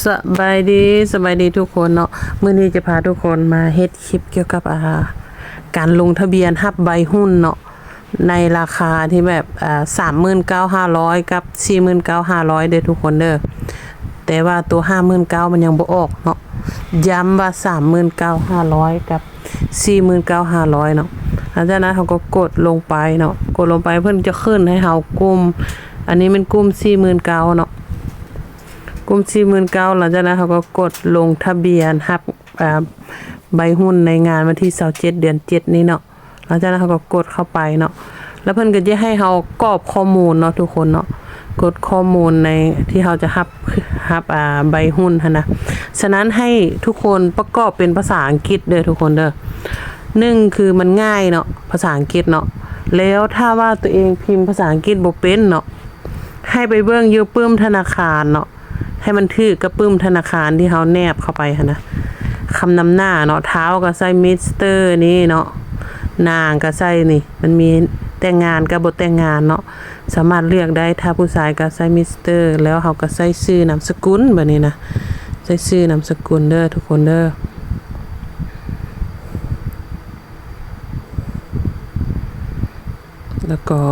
ສະບາຍດີ, ສະບາຍດີທຸກຄົນເນາະ. ມື້ນີ້ຈະພາທຸກຄົນມາເຮັດຄລິບກ່ຽວກັບ ອ່າ ການລົງທະບຽນຮັບໃບຫຸ້ນເນາະ ໃນລາຄາທີ່ແບບ ອ່າ ສາມໝື່ນເກົ້າພັນຫ້າຮ້ອຍ ກັບ ສີ່ໝື່ນເກົ້າພັນຫ້າຮ້ອຍ ເດີທຸກຄົນເດີ. ແຕ່ວ່າໂຕ ຫ້າໝື່ນເກົ້າ ມັນຍັງບໍ່ອອກເນາະ, ຢ້ຳວ່າ ສາມໝື່ນເກົ້າພັນຫ້າຮ້ອຍ ກັບ ສີ່ໝື່ນເກົ້າພັນຫ້າຮ້ອຍ ເນາະ. ຫຼັງຈາກນັ້ນເຮົາກໍກົດລົງໄປເນາະ, ກົດລົງໄປເພິ່ນຈະຂຶ້ນໃຫ້ເຮົາກຸ່ມ, ອັນນີ້ແມ່ນກຸ່ມ ສີ່ໝື່ນເກົ້າ ເນາະ, ກຸ່ມ ສີ່ໝື່ນເກົ້າ. ຫຼັງຈາກນັ້ນເຮົາກໍກົດລົງທະບຽນຮັບ ອ່າ ໃບຫຸ້ນໃນງານວັນທີ ຊາວເຈັດ ເດືອນເຈັດນີ້ເນາະ. ຫຼັງຈາກນັ້ນເຮົາກໍກົດເຂົ້າໄປເນາະ, ແລ້ວເພິ່ນກໍຈະໃຫ້ເຮົາກອກຂໍ້ມູນເນາະທຸກຄົນເນາະ, ກົດຂໍ້ມູນໃນທີ່ເຮົາຈະຮັບ ຮັບ ອ່າ ໃບຫຸ້ນຫັ້ນນະ. ສະນັ້ນໃຫ້ທຸກຄົນປະກອບເປັນພາສາອັງກິດເດີທຸກຄົນເດີ. ໜຶ່ງຄືມັນງ່າຍເນາະ ພາສາອັງກິດເນາະ, ແລ້ວຖ້າວ່າຕົວເອງພິມພາສາອັງກິດບໍ່ເປັນເນາະ ໃຫ້ໄປເບິ່ງຢູ່ປຶ້ມທະນາຄານເນາະ, ໃຫ້ມັນຖືກກັບປຶ້ມທະນາຄານທີ່ເຮົາແນບເຂົ້າໄປຫັ້ນນະ. ຄຳນຳໜ້າເນາະ, ທ້າວກໍໃສ່ມິສເຕີນີ້ເນາະ, ນາງກໍໃສ່ນີ້, ມັນມີແຕ່ງງານກັບບໍ່ແຕ່ງງານເນາະ, ສາມາດເລືອກໄດ້. ຖ້າຜູ້ຊາຍກໍໃສ່ມິສເຕີ, ແລ້ວເຮົາກໍໃສ່ຊື່ນາມສະກຸນ ແບບນີ້ນະ, ໃສ່ຊື່ນາມສະກຸນເດີທຸກຄົນເດີ. ແລ້ວກໍ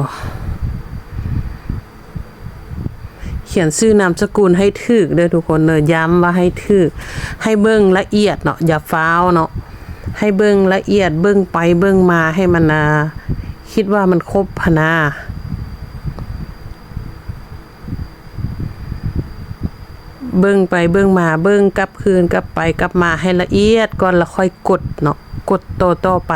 ຂຽນຊື່ນາມສະກຸນໃຫ້ຖືກເດີທຸກຄົນເດີ, ຢ້ຳວ່າໃຫ້ຖືກ, ໃຫ້ເບິ່ງລະອຽດເນາະ, ຢ່າຟ້າວເນາະ, ໃຫ້ເບິ່ງລະອຽດ, ເບິ່ງໄປເບິ່ງມາໃຫ້ມັນ ອ່າ ຄິດວ່າມັນຄົບຫັ້ນນາ. ເບິ່ງໄປເບິ່ງມາ, ເບິ່ງກັບຄືນກັບໄປກັບມາໃຫ້ລະອຽດກ່ອນ ແລ້ວຄ່ອຍກົດເນາະ, ກົດຕໍ່ໆໄປ.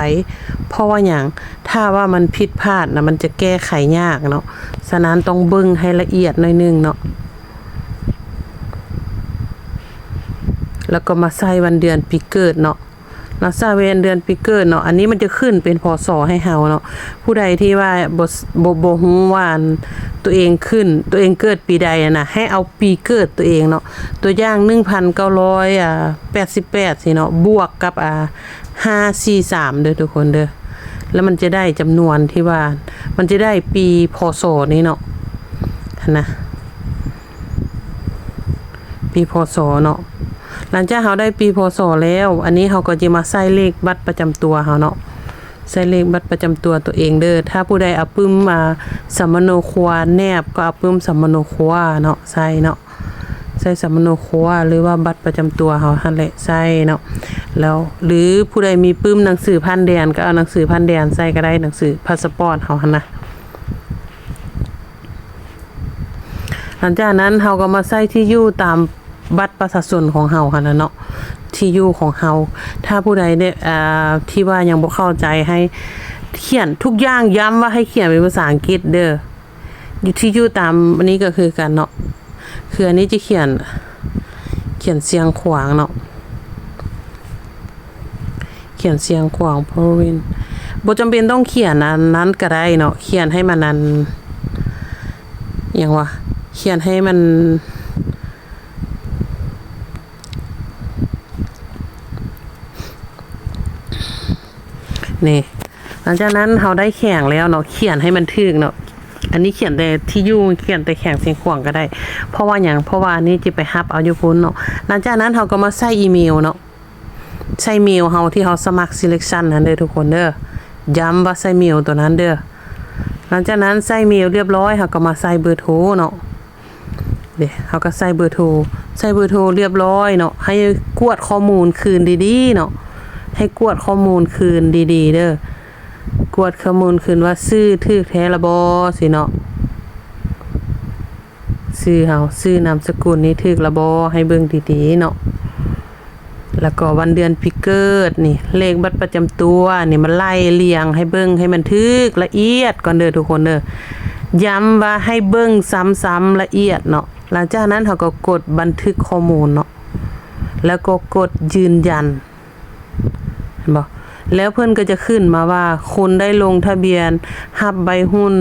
ເພາະວ່າຫຍັງ? ຖ້າວ່າມັນຜິດພາດນະ ມັນຈະແກ້ໄຂຍາກເນາະ, ສະນັ້ນຕ້ອງເບິ່ງໃຫ້ລະອຽດໜ້ອຍໜຶ່ງເນາະ. ແລ້ວກໍມາໃສ່ວັນເດືອນປີເກີດເນາະ. ລັກສະເວັນເດືອນປີເກີດເນາະ, ອັນນີ້ມັນຈະຂຶ້ນເປັນ ພ.ສ. ໃຫ້ເຮົາເນາະ. ຜູ້ໃດທີ່ວ່າບໍ່ ບໍ່ ບໍ່ຮູ້ວ່າ ອັນ ຕົວເອງຂຶ້ນ ຕົວເອງເກີດປີໃດຫັ້ນນະ, ໃຫ້ເອົາປີເກີດຕົວເອງເນາະ. ຕົວຢ່າງ ໜຶ່ງພັນເກົ້າຮ້ອຍແປດສິບແປດ ຊີ້ເນາະ, ບວກກັບ ອ່າ ຫ້າສີ່ສາມ ເດີທຸກຄົນເດີ, ແລ້ວມັນຈະໄດ້ຈຳນວນທີ່ວ່າ ມັນຈະໄດ້ປີ ພ.ສ. ນີ້ເນາະ ຫັ້ນນະ. ປີ ພ.ສ. ເນາະ. ຫຼັງຈາກເຮົາໄດ້ປີ ພ.ສ. ແລ້ວ, ອັນນີ້ເຮົາກໍຈະມາໃສ່ເລກບັດປະຈຳຕົວເຮົາເນາະ, ໃສ່ເລກບັດປະຈຳຕົວຕົວເອງເດີ. ຖ້າຜູ້ໃດເອົາປຶ້ມ ອ່າ ສຳມະໂນຄົວແນບ ກໍເອົາປຶ້ມສຳມະໂນຄົວເນາະ ໃສ່ເນາະ, ໃສ່ສຳມະໂນຄົວ ຫຼືວ່າບັດປະຈຳຕົວເຮົາຫັ້ນແຫຼະ ໃສ່ເນາະ. ແລ້ວ ຫຼືຜູ້ໃດມີປຶ້ມໜັງສືຜ່ານແດນ ກໍເອົາໜັງສືຜ່ານແດນໃສ່ກໍໄດ້, ໜັງສືພາສະປອດເຮົາຫັ້ນນະ. ຫຼັງຈາກນັ້ນເຮົາກໍມາໃສ່ທີ່ຢູ່ຕາມບັດປະຊາຊົນຂອງເຮົາຫັ້ນນະເນາະ, ທີ່ຢູ່ຂອງເຮົາ. ຖ້າຜູ້ໃດເດ ອ່າ ທີ່ວ່າຍັງບໍ່ເຂົ້າໃຈ ໃຫ້ຂຽນທຸກຢ່າງ, ຢ້ຳວ່າໃຫ້ຂຽນເປັນພາສາອັງກິດເດີ. ຢູ່ທີ່ຢູ່ຕາມອັນນີ້ກໍຄືກັນເນາະ, ຄືອັນນີ້ຈະຂຽນ ຂຽນຊຽງຂວາງເນາະ. ຂຽນຊຽງຂວາງ province ບໍ່ຈຳເປັນຕ້ອງຂຽນອັນນັ້ນກໍໄດ້ເນາະ, ຂຽນໃຫ້ມັນ ອັນ ຫຍັງວະ ຂຽນໃຫ້ມັນ ນີ້. ຫຼັງຈາກນັ້ນເຮົາໄດ້ແຂວງແລ້ວເນາະ, ຂຽນໃຫ້ມັນຖືກເນາະ. ອັນນີ້ຂຽນແຕ່ທີ່ຢູ່, ຂຽນແຕ່ແຂວງຊຽງຂວາງກໍໄດ້. ເພາະວ່າຫຍັງ? ເພາະວ່າອັນນີ້ຈະໄປຮັບເອົາຢູ່ພຸ້ນເນາະ. ຫຼັງຈາກນັ້ນເຮົາກໍມາໃສ່ອີເມວເນາະ. ໃສ່ເມວເຮົາທີ່ເຮົາສະໝັກ selection ຫັ້ນເດີທຸກຄົນເດີ, ຢ້ຳວ່າໃສ່ເມວຕົວນັ້ນເດີ. ຫຼັງຈາກນັ້ນໃສ່ເມວລຽບຮ້ອຍ ເຮົາກໍມາໃສ່ເບີໂທເນາະ. ເດ ເຮົາກໍໃສ່ເບີໂທ, ໃສ່ເບີໂທລຽບຮ້ອຍເນາະ, ໃຫ້ກວດຂໍ້ມູນຄືນດີໆເນາະ, ໃຫ້ກວດຂໍ້ມູນຄືນດີໆເດີ, ກວດຂໍ້ມູນຄືນວ່າຊື່ຖືກແທ້ລະບໍ່ ຊີ້ເນາະ. ຊື່ເຮົາ ຊື່ນາມສະກຸນນີ້ຖືກລະບໍ່ ໃຫ້ເບິ່ງດີໆເນາະ. ແລ້ວກໍວັນເດືອນປີເກີດນີ້ ເລກບັດປະຈຳຕົວນີ້ ມາໄລ່ລຽງໃຫ້ເບິ່ງໃຫ້ມັນຖືກລະອຽດກ່ອນເດີທຸກຄົນເດີ. ຢ້ຳວ່າໃຫ້ເບິ່ງຊ້ຳໆລະອຽດເນາະ. ຫຼັງຈາກນັ້ນເຮົາກໍກົດບັນທຶກຂໍ້ມູນເນາະ ແລ້ວກໍກົດຢືນຢັນ. ເຫັນບໍ່? ແລ້ວເພິ່ນກໍຈະຂຶ້ນມາວ່າ ຄຸນໄດ້ລົງທະບຽນຮັບໃບຫຸ້ນ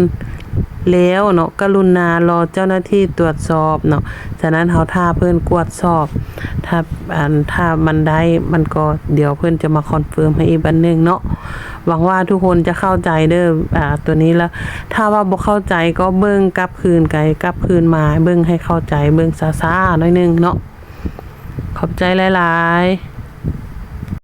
ແລ້ວເນາະ, ກະລຸນາລໍເຈົ້າໜ້າທີ່ກວດສອບເນາະ. ສະນັ້ນເຮົາຖ້າເພິ່ນກວດສອບ, ຖ້າ ອັນ ຖ້າມັນໄດ້ ມັນກໍ ດຽວເພິ່ນຈະມາຄອນເຟີມໃຫ້ອີກບັດໜຶ່ງເນາະ. ຫວັງວ່າທຸກຄົນຈະເຂົ້າໃຈເດີ ອາ ຕົວນີ້ລະ. ຖ້າວ່າບໍ່ເຂົ້າໃຈກໍເບິ່ງກັບຄືນໄກ ກັບຄືນມາ ເບິ່ງໃຫ້ເຂົ້າໃຈ, ເບິ່ງຊ້າໆໜ້ອຍໜຶ່ງເນາະ. ຂອບໃຈຫຼາຍໆ.